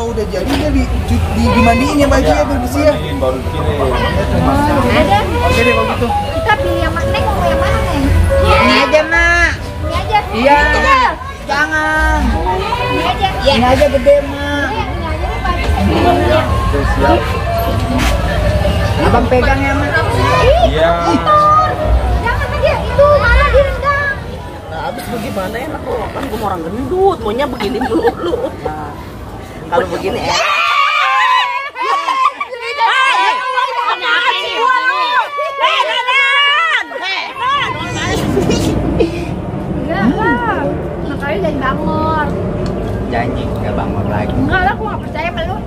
kalau udah jadi dia dimandiin ya Pak Haji ya, biar bersih ya. Baru kirim. Ada. Oke deh kalau gitu. Kita pilih yang mana, Neng? Mau yang mana, Neng? Ini aja, Mak. Ini aja. Iya. Ini aja. Jangan. Ini aja. Ini aja gede, Mak. Ini aja deh, Pak Haji. Ya, oke, siap. Abang pegang ya, Mak. Iya. Jangan aja, itu malah direndam. Nah, habis bagaimana ya aku kan gue orang gendut, maunya begini mulu. Nah, kalau begini Enggak lah, makanya jangan bangor. Janji nggak bangor lagi. Enggak lah, aku nggak percaya sama lu.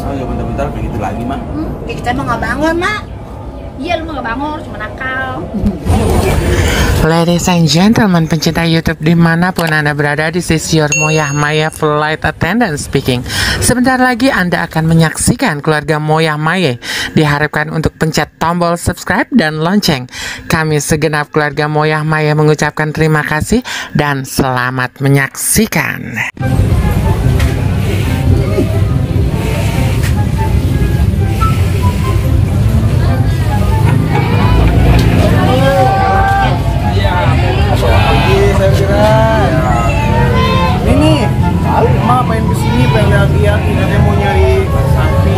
Oh ya bentar-bentar begitu lagi mah. Kita mah nggak bangor, Mak. Iya, lu mah nggak bangor, cuma nakal. Ladies and gentlemen, pencinta YouTube dimanapun Anda berada, this is your Moyah Maya Flight Attendant speaking. Sebentar lagi Anda akan menyaksikan keluarga Moyah Maya. Diharapkan untuk pencet tombol subscribe dan lonceng. Kami segenap keluarga Moyah Maya mengucapkan terima kasih dan selamat menyaksikan. Saya kira ini tahu mah pengen kesini pengen lihat-lihat katanya mau nyari sapi.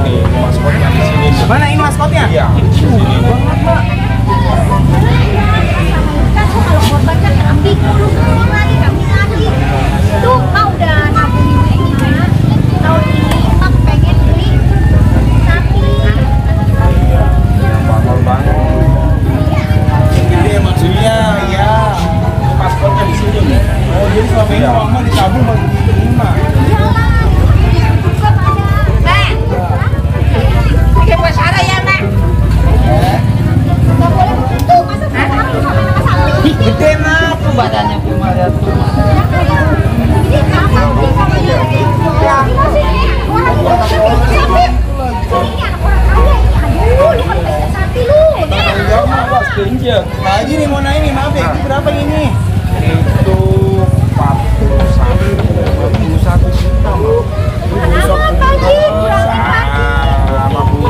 Ini maskotnya di sini. Mana ini maskotnya? Iya. Banget Pak. Kan kalau korbannya kambing mulu, kambing lagi. Tuh, mau udah nabungin ini mah. Tahun ini Mak pengen beli sapi. Bangor banget. Gede maksudnya ya. Maskotnya di sini. Oh jadi selama ini uang mah ditabung baru diterima. Iyalah. Kan ada. Pakai buat Sarah ya, Mak. Nggak boleh begitu, masa sekarang lu sama nama sapi. Gede, Mak. Tuh badannya cuma lihat tuh. Ini apa sih sama dia? Ya, sini orang itu sapi. Ini anak orang kaya ini. Aduh, lu kan pengen sapi lu. Enggak mah, Pak, setinjek. Pak Haji nih mau nanya nih maaf ya itu berapa ini? Itu 41 juta. Kenapa Pak Haji? Kurangin lagi. Sama Bu,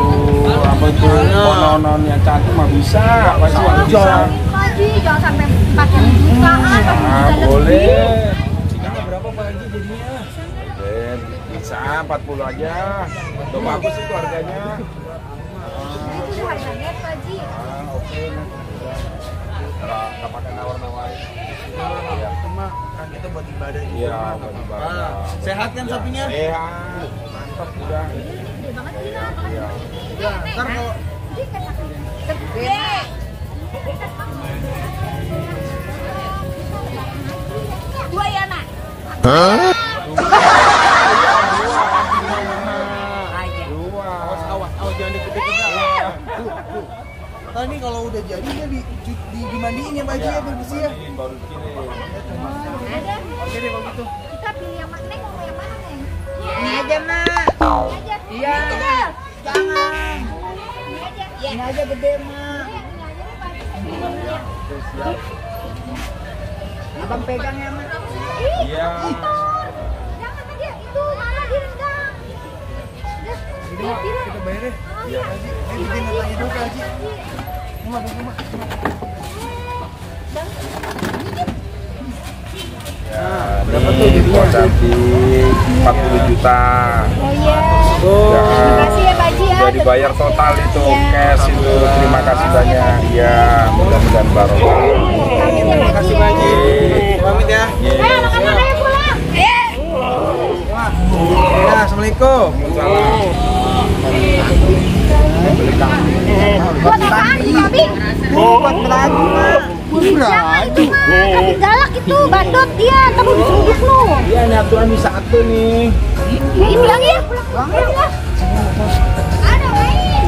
apa itu non yang cantik mah bisa, pasti yang bisa. Pak Haji, jangan sampai pakai jutaan, pakai juta lebih. Boleh. Berapa Pak Haji jadinya? Bisa 40 aja. Tuh bagus itu harganya. Itu harganya Pak Haji. Oke. Nggak pakai nawar-nawarin. Iya. Cuma kan kita buat ibadah juga. Iya, Nggak buat apa-apa. ibadah. Sehat kan sapinya? Iya, mantap udah. Gede banget ini lah. Iya. Ya, ntar kalau Gede. Dua ya, Nak? awas jangan deket-deket. Ntar ini kalau udah jadi dia dimandiin ya Pak Haji ya, biar bersih ya. Baru kirim. Ada. Oke deh kalau gitu. Kita pilih yang mana, Neng? Mau yang mana, Neng? Ini aja, Mak. Ini aja. Iya. Ini aja. Jangan. Ini aja. Ini aja gede, Mak. Ini aja deh, Pak Haji. Oke, siap. Abang pegang ya, Mak. Iya. Jangan aja, itu malah direndam. Udah, Ini Mak, kita bayar deh. Iya. Haji, bikin tanya dulu Pak Haji. Cuma dulu Mak. Ya, berapa tuh jadinya? Cantik 40 juta. Oh iya. Ya, Terima kasih ya Pak Haji ya. udah dibayar total itu, Ya. cash itu. Terima kasih banyak. Ya, mudah-mudahan barokah. Terima kasih Pak Haji. Pamit ya. Iya. Anak-anak ayo pulang. Ya, assalamualaikum. Buat apaan ini kambing? Buat belagu, Mak. Jangan itu mah, kambing galak itu, bandot dia, ntar lu disuntik lu. Iya, ini aturan bisa satu nih. Ini pulang ya, pulang ya. Ada main.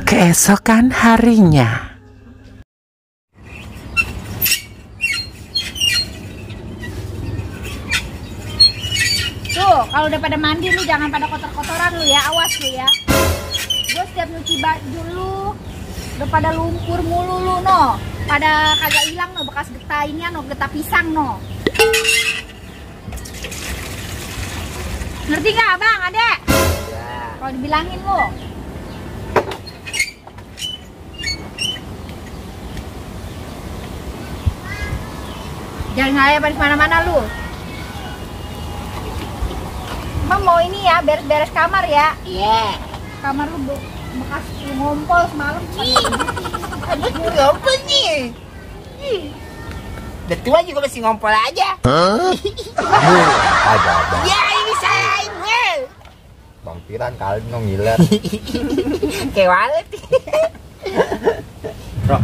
Keesokan harinya. Tuh, kalau udah pada mandi lu jangan pada kotor-kotoran lu ya, awas lu ya. Gue setiap nyuci baju lu udah pada lumpur mulu lu no. Pada kagak hilang no bekas getah inian no, getah pisang no. Ngerti nggak Bang, Adek? Kalau dibilangin lu. Jangan ngayap di mana-mana lu. Emang mau ini ya, beres-beres kamar ya? Iya. Kamar lu bekas lu ngompol semalam. Aduh, ngompol nih. Udah tua juga masih ngompol aja. Ada. Ya ini saya ini. Bang Piran kali no ngiler. Kayak walet. Bro,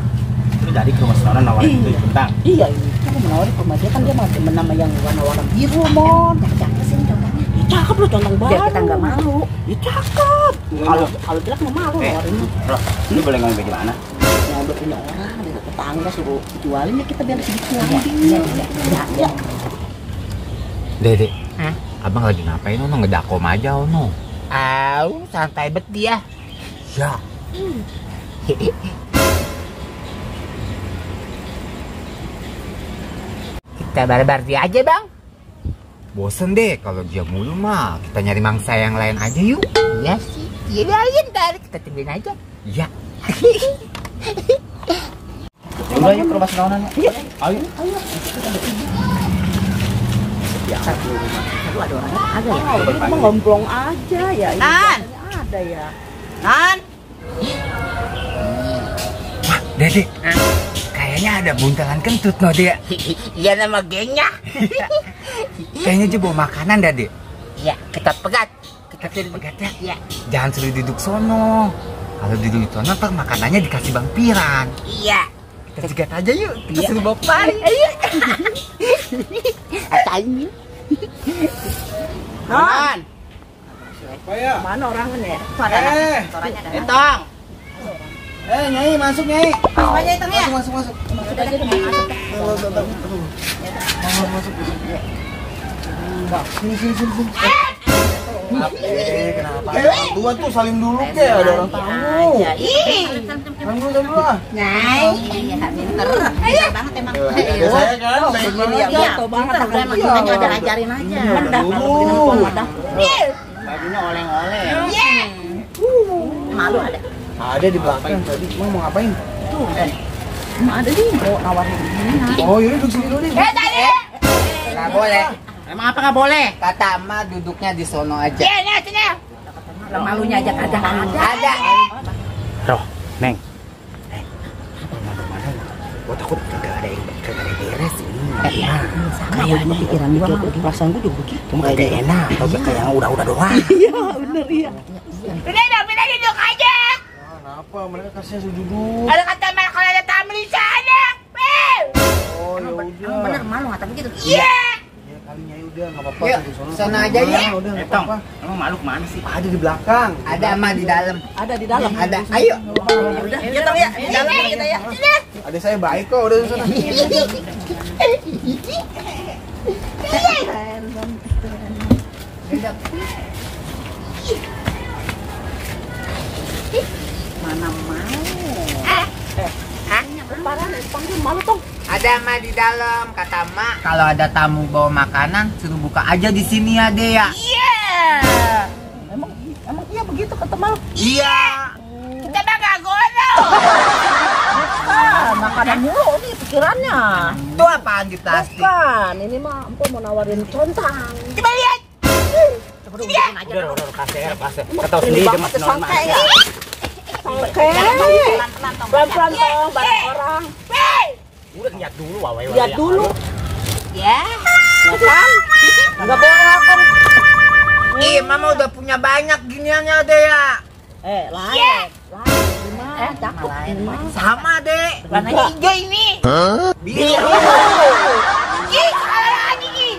lu jadi ke rumah Nona nawarin itu tentang. Iya, ini kan menawarin ke rumah dia kan dia masih nama yang warna-warna biru, Mon. Cakep sih contohnya. Ya, cakep loh, contoh baru. Biar kita nggak malu. Ya cakep. Kalau jelek mah malu nawarin. Bro, lu boleh ngomong bagaimana? Yang udah punya orang, ada tetangga suruh jualin ya kita biar sedikit lagi. Ya. Dede, abang lagi ngapain no ngedakom aja no? Au, santai bet dia. Ya. Kita barbar dia aja bang. Bosen deh kalau dia mulu mah. Kita nyari mangsa yang lain aja yuk. Iya sih. Iya lain dari kita tungguin aja. Ya. Ya udah yuk ke rumah Nona. Iya. Ayo. Ya, satu rumah. Aduh, ada orangnya ada ya. Ini cuma ngomplong aja ya. Ini Nan. ada ya. Nan. Wah, Dede. Kayaknya ada buntelan kentut no dia. Iya nama gengnya. Kayaknya dia bawa makanan dah deh. Iya, kita pegat. Kita pegat ya. Iya. Jangan suruh duduk sono. Kalau duduk sono ntar makanannya dikasih Bang Piran. Iya. Kita cegat aja yuk. Kita Iya. suruh bawa pari. Atain. Non. Siapa ya? Mana orangnya ya? Suaranya ada. Tong. Nyai, masuk Nyai. Masuk aja itu ya. Masuk. Udah aja udah masuk. Masuk. Sini. Kenapa? Tuan tuh salim dulu ke, ada orang tamu. Salim dulu ah. Nyai. Iya, pinter. Pinter banget emang. Ya saya kan, baik banget. Iya, Tuh banget pinter emang. Iya. Kita udah ajarin aja. Madah kalau begini mah tuan madah. Bajunya oleng-oleng. Malu ada. Ada di belakang tadi. Mau ngapain? Tuh, emang ada nih mau nawarin begini. Oh, yaudah duduk sini dulu nih. Nggak boleh. Emang apa nggak boleh? Kata emak duduknya di sono aja. Malunya aja kagak ada. Roh, Neng. Gua takut kagak ada yang beres ini. Kayaknya pikiran gua mah perasaan gua juga begitu. Cuma kayak enak, atau kayak yang udah doang. Iya, bener iya. Pindah duduk aja. Kenapa? Mereka kasih saya duduk. Ada kata emak kalau ada tamu di sana. Oh, ya Emang udah. bener malu nggak tapi gitu. Iya. Ya kali Nyai udah enggak apa-apa. Yuk, Duduk sana aja ya. Udah enggak Tong, apa-apa. emang malu kemana sih? Ada di belakang. Ada emak di dalam. Ada di dalam. Ada. Ayo. Udah, kita ya. Di dalam kita ya. Ada saya baik kok, udah di sana. Mana mau? Parah, panggil malu tong. Ada emak di dalam. Kata emak kalau ada tamu bawa makanan suruh buka aja di sini ya deh ya. Iya. Emang iya begitu kata malu. Iya. Kita mah gak gondol. Makanan mulu nih pikirannya. Itu apaan di plastik? Bukan, ini mah empok mau nawarin contang. Coba lihat. Coba dong bikin aja. Udah, kasih. Kita tahu sendiri dia masih Nona. Sangkai ya. Sangkai. Pelan-pelan dong, bareng orang. Udah lihat dulu, wawai. Lihat dulu. Ya. Ya kan? Enggak boleh ngakon. Ih, mama udah punya banyak giniannya deh ya. Lain. Lain. Cakep. Sama deh. Warna hijau ini. Biru. Ih, salah lagi nih.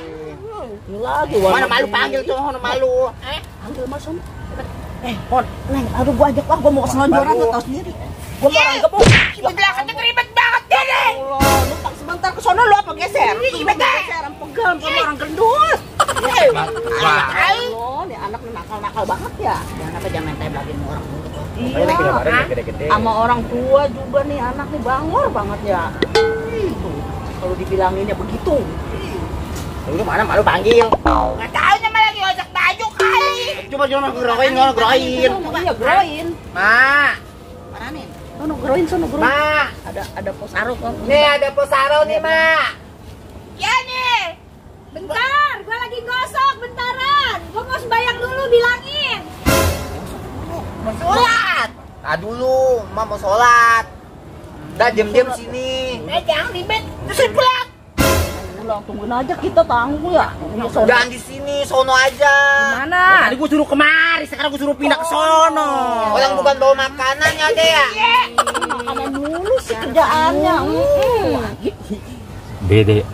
Ini lagi Mana malu panggil tuh, mana malu. Ambil masuk. Hon, Neng, aduh gua ajak lah, gua mau keselonjoran tuh tahu sendiri. Gua mau orang gebuk. Di belakang tuh ribet banget deh. Allah, lu tak sebentar ke sono lu apa geser? Geser, pegel, gua orang gendut. Allah, nih anak nakal-nakal banget ya. Jangan main table lagi sama orang dulu. Iya, sama orang tua juga nih anak nih bangor banget ya. Kalau dibilanginnya begitu. Lu mana malu panggil? Nggak tahu nama lagi ojek baju kali. Coba geroin. Iya geroin. Ma. Mana nih? Sono geroin. Ma. Ada posaro kok. Nih ada posaro nih, Ma. Ya nih. Bentar, gua lagi gosok bentaran. Gua mau sembayang dulu bilangin. Mau sholat. Nah dulu, Ma mau sholat. Udah diam-diam sini. Jangan ribet. Terus pulang. Pulang tungguin aja kita tangguh ya. Jangan di sini, sono aja. Mana? Tadi gua suruh kemari, sekarang gua suruh pindah ke sono. Orang bukan bawa makanan ya, Dek ya? Makanan dulu sih kerjaannya. Dede,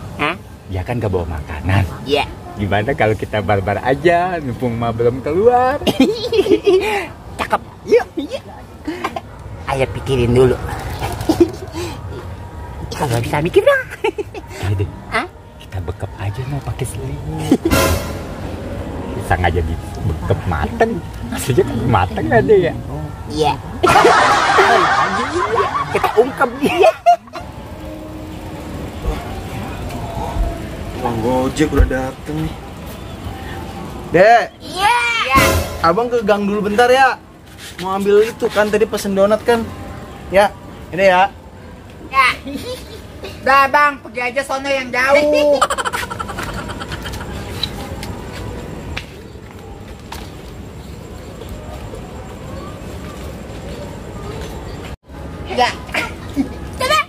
ya kan gak bawa makanan. Iya. Gimana kalau kita barbar aja, mumpung mah belum keluar. Cakep. Yuk. Ayo pikirin dulu. Kalau bisa mikir dah. Dede, kita bekep aja mau pakai selimut. Bisa nggak jadi bekep mateng. Maksudnya kan mateng ada ya. Iya. Kita ungkap dia. Bang Gojek udah dateng nih. Dek. Iya. Abang ke gang dulu bentar ya. Mau ambil itu kan tadi pesen donat kan. Ya, ini ya. Ya. Udah bang, pergi aja sono yang jauh. Enggak. Coba.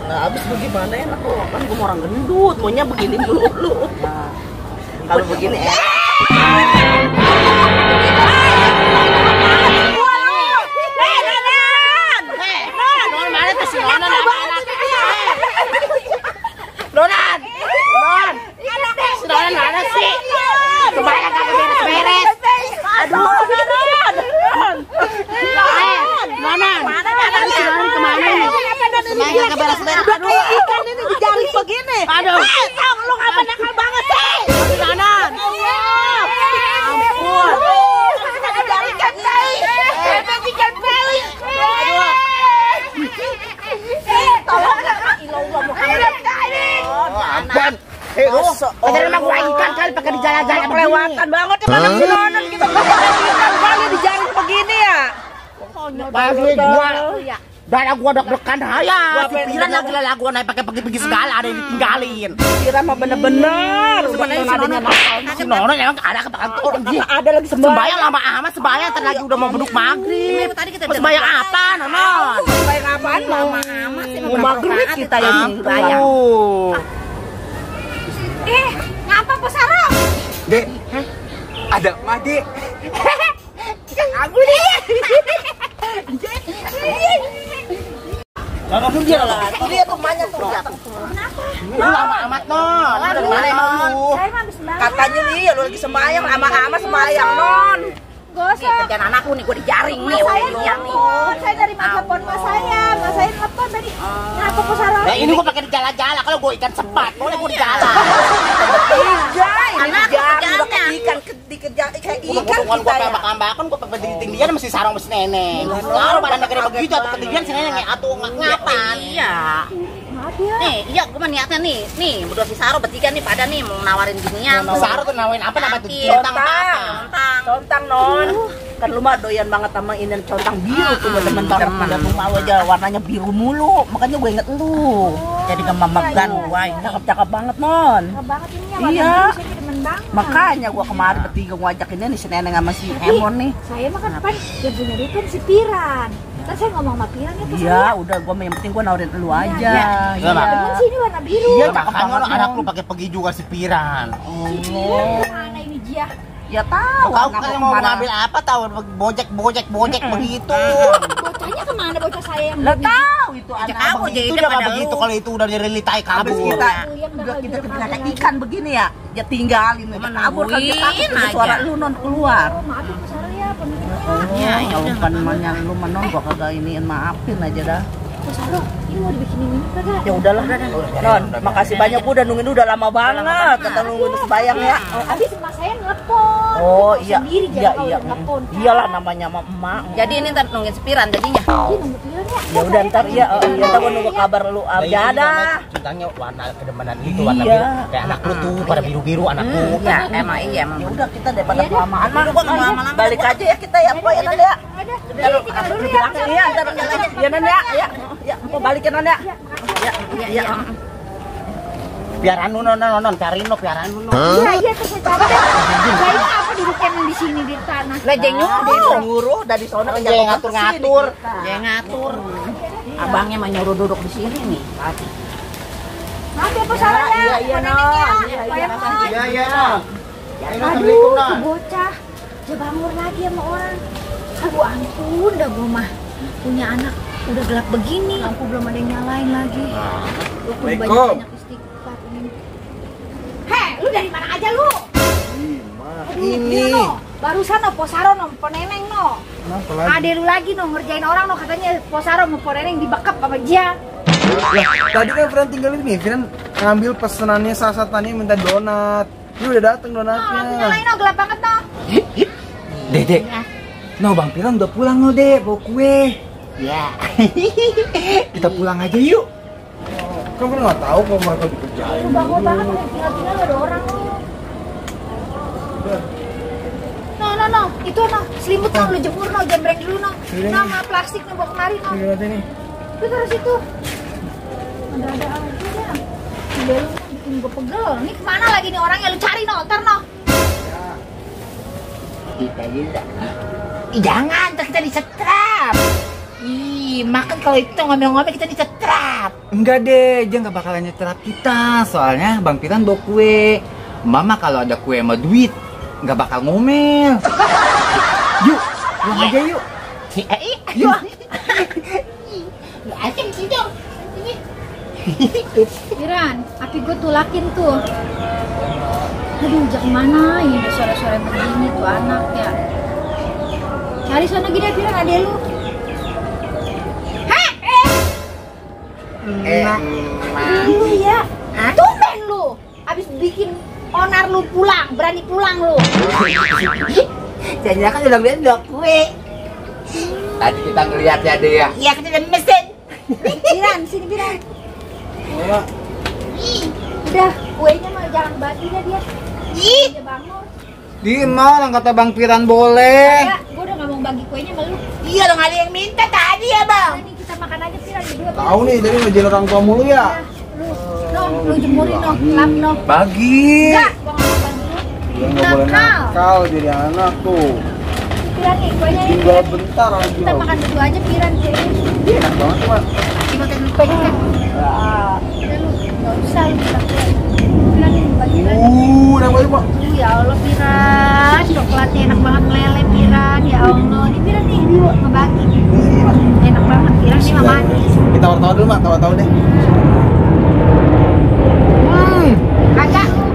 Nah, habis bagaimana enak kok. Kan gue orang gendut, maunya begini melulu. Nah, kalau begini Donan mana sih? Kebanyakan kagak beres-beres. Aduh, Donan. Mana kemana nih? Semuanya kagak beres-beres. Aduh, ikan ini dijaring begini. Aduh. Lu ngapa nakal banget sih? Donan. Ampun. Dijaring ikan teri. Ikan teri. Aduh. Tolong ilallah Muhammad. Ampun. Ada nama gua ikan kali pakai di jalan-jalan kelewatan banget ya mana Donan kita ikan kali dijaring begini ya. Pagi gua. Darah gua deg-degan ya. Si Piran lagi lah gua naik pakai pergi-pergi segala ada yang ditinggalin. Kira mah bener-bener. Sebenarnya si Nono emang ada kepakan dia. Ada lagi Sembayang lama amat sembayang ntar lagi udah mau beduk maghrib. Sembayang apa Nono? Sembayang apaan lama amat sih mau maghrib kita yang sembayang. Ngapa Posaro? Dek, ada emak dek. Aku nih. Kamu dia lah. Dia tuh emaknya tuh. Lu lama amat Non. Dari mana emang lu? Saya mah habis banget. Katanya dia lu lagi sembayang lama amat sembayang Non. Gosok. Kerjaan anakku nih gua dijaring nih. Saya nelpon, saya dari telepon mas saya nelpon tadi. Kenapa Posaro? Ya ini gua pakai di jala-jala kalau gua ikan sepat, boleh gua di jala. Iya, ini dijaring udah kayak ikan dikejar kayak Udah ikan potongan kita gua ya. pembak-pembakan gua pakai tinggian masih sarung masih nenek. Kalau badan negara begitu atau ketinggian si nenek atuh ngapan. Iya. Maaf ya. Nih, iya gua mah niatnya nih berdua si Saro bertiga nih pada nih mau nawarin ginian. Sarung tuh nawain apa nama tuh? Contang Non. Kan lu mah doyan banget sama ini contang biru tuh temen banget pada rumah aja warnanya biru mulu. Makanya gue inget lu. Jadi kemamegan gua cakep-cakep banget Non. Cakep banget ini ya. Iya. Saya demen banget. Makanya gua kemarin bertiga ngajak ini nih si Neneng sama si Emon nih. Saya mah kan yang punya duit kan si Piran. Kan saya ngomong sama Piran ya Posaro. Iya, udah gua yang penting gua nawarin lu aja. Iya. Demen sih ini warna biru. Iya, makanya lo anak lu pakai pergi juga si Piran. Piran mana ini Jia? Ya tahu. Kau anakku kan mau kemana. ngambil apa tahu bojek begitu. Bocahnya kemana bocah saya yang Lah tahu itu anak Kamu begitu itu udah begitu kalau itu udah dirilitai Habis kabur. kita Yang udah bakal kita jadi ketika kaya. ikan begini ya, ya tinggalin aja kabur kan dia takut ada suara lu Non keluar. Oh, maaf ya Posaro ya, pemikirannya. Ya, kalau bukan namanya lu menon gua kagak iniin maafin aja dah. Posaro, ini mau dibikinin ini kagak? Ya udahlah, Non. Makasih banyak Bu, udah nungguin udah lama banget. Kita nungguin kebayang ya. Habis emak saya nelpon. Oh iya, Sendiri iya, jangan iya. nelpon. Iyalah namanya emak. Jadi ini ntar nungguin sepiran jadinya. Iya, nunggu pion ya. Ya udah ntar ya, ntar gua nunggu kabar lu aja dah. Cintanya warna kedemenan itu, Iya. warna biru. Kayak anak lu tuh, pada biru-biru anakku. Ya emang iya emang. Ya udah kita daripada Iya, kelamaan mah lama-lama. balik aja ya kita ya, Po ya Non ya. Ada. Ntar Tinggal dulu ya. Iya, ntar ya Non ya. Ya, mau balikin Non ya. Ya, iya. Biar anu non cariin lo, biar anu lo. Iya, terus saya cari. Lah ini apa duduknya di sini di tanah? Lejeng nyuruh dari sono ke Dia ngatur-ngatur. Dia ngatur. Abangnya mah nyuruh duduk di sini nih. Maaf ya Posaro ya. Iya, Non. Non. Iya, Non. Iya, iya, non. Aduh, tuh bocah. Dia bangun lagi sama orang. Aduh ampun, dah gue mah punya anak udah gelap begini, lampu belum ada yang nyalain lagi. Lu kudu banyak istighfar ini. Heh, lu dari mana aja lu? Ini. No. Barusan no Posaro no, Poneneng no. Kenapa lagi? Ade lu lagi no ngerjain orang no, katanya Posaro mau Poneneng dibekap sama dia. Lah, tadi kan Firan tinggal ini, Firan ngambil pesenannya sasatannya minta donat. Ini udah dateng No, donatnya. lampu nyalain no, gelap banget no. Dede, no Bang Piran udah pulang no deh, bawa kue. Ya, kita pulang aja yuk. Kan Firan nggak tahu kalau mereka dikerjain. Lu bangun banget, tinggal-tinggal ada orang no. No, itu no, selimut no, lu jemur no, jembreng dulu no. Ini. No, sama plastik no, bawa kemari no. Ini donatnya nih. Itu terus itu. Ada aja ya. Udah lu bikin gue pegel. Ini kemana lagi nih orangnya, lu cari no, ntar no. Kita juga. Ih, jangan, ntar kita disetrap. Ih, makan kalau itu ngomel-ngomel kita disetrap. Enggak deh, dia nggak bakalan nyetrap kita. Soalnya Bang Piran bawa kue. Mama kalau ada kue sama duit, nggak bakal ngomel. Yuk, pulang aja yuk. Yuk. Aceng sini dong. Sini. Piran, api gue tulakin tuh. Aduh, jak mana ini udah sore-sore begini tuh anak ya. Cari sana gini Piran, ada lu. Hah? Lu ya. Tumben lu. Abis bikin onar lu pulang, berani pulang lu. Jangan kan udah lihat udah kue. Tadi kita ngeliat ya deh ya. Iya, kita udah mesin. Piran, sini Piran. Mana? Ih, udah kuenya mah jangan bagi dah dia. Dia bangun. Di mau orang kata Bang Piran boleh. Enggak, gua udah gak mau bagi kuenya sama lu. Iya dong, ada yang minta tadi ya bang. Nah, ini kita makan aja Piran berdua. Tahu nih, tadi ngejain orang tua mulu ya. Lu jemurin no, lap no. Bagi. Enggak, gua gak mau bagi lu. Dia nggak boleh nakal jadi anak tuh. Piran nih, kuenya ini. Tinggal bentar aja. Kita makan berdua aja Piran. Enak banget tuh, Mak. Dimakan dulu kuenya kan. Udah lu, gak usah lu kita kuenya. Piran nih, bagi Piran. Enak banget, Mak. Ya Allah Piran, coklatnya enak banget meleleh Piran. Ya Allah, ini Piran nih, ngebagi. Enak banget Piran, ini mah manis. Kita tawa dulu, Mak. Tawa deh. Kagak lu.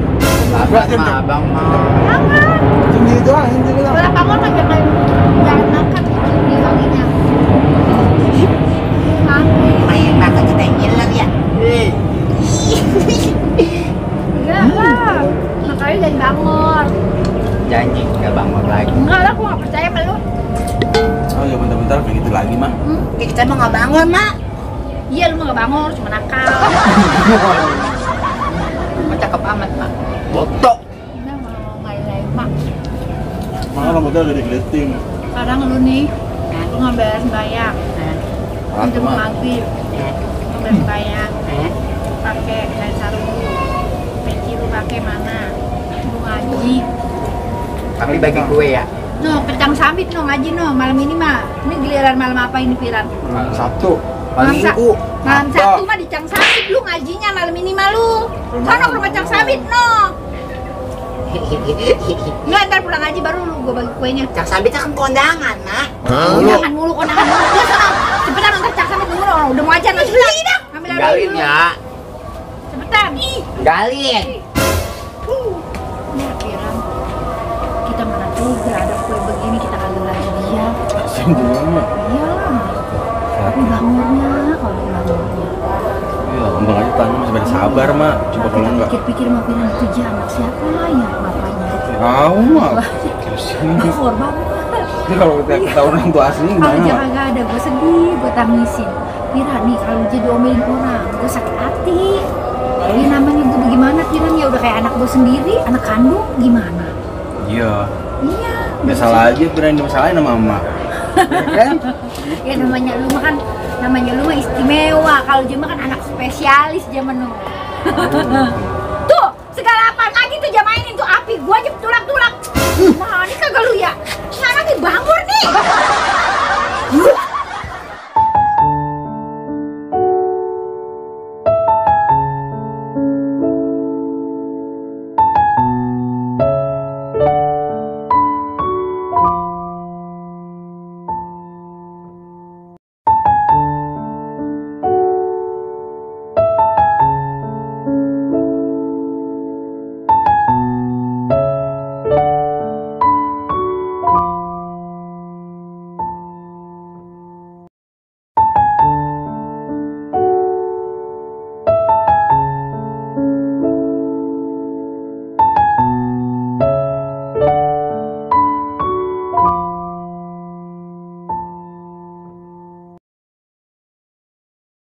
Labrak sama abang mau. Jangan. Sendiri doang, sendiri doang. Udah bangun mah jangan makan gitu diwanginya. Main makan kita yang ngiler ya. Enggak lah. Makanya jangan bangun. Janji nggak bangun lagi. Enggak lah, aku gak percaya sama lu. Oh ya bentar-bentar kayak gitu lagi, Mak. Kita mah nggak bangun mak. Iya lu mah gak bangun, cuma nakal. Mau cakep amat mak. Botok. Udah mau ngain mak. Mak rambutnya udah digeliting. Sekarang lu nih, lu ngambil sembahyang. Itu mau maghrib. Ngambil sembahyang. Pakai kain sarung lu. Peci lu pakai mana? Lu ngaji. Kami bagi kue ya. No, kencang sabit no ngaji no malam ini mah. Ini giliran malam apa ini Piran? Sabtu. Malam Minggu. Malam Sabtu mah di Cang Sabit lu ngajinya malam ini mah lu. Sono ke rumah Cang Sabit no. Lu ntar pulang ngaji baru lu gua bagi kuenya. Cak Sabit kan kondangan nah. Kondangan mulu, kondangan mulu. Lu sono. Cepetan ntar Cang Sabit nunggu no. Udah mau aja no. Cepetan. Ambil air Galin dulu. ya. Cepetan. Galin. Ini Piran. Kita mana tuh ada kue begini kita kagak lagi dia. Kasian juga, Mak. Iyalah. Tapi bangornya, kalau bangornya. Ya, Abang aja tanya masih pada sabar, Mak. Coba kalau enggak. Pikir-pikir mah Piran itu dia anak siapa ya bapaknya? Tahu, Mak. Bangor banget. Ini kalau kita orang tua asli Kalau gimana, Mak? jangan gak ada, gue sedih, gue tangisin. Piran nih kalau jadi omelin orang, gue sakit hati. Ini namanya gue bagaimana Piran ya udah kayak anak gue sendiri, anak kandung gimana? Iya. Iya. Gak salah aja Piran disalahin sama Mama. Ya kan? Ya namanya lu mah istimewa. Kalau dia mah kan anak spesialis zaman nu. Tuh, segala apa lagi tuh dia mainin tuh api, gua aja tulak-tulak. Nah, ini kagak lu ya. Ini anaknya bangor nih.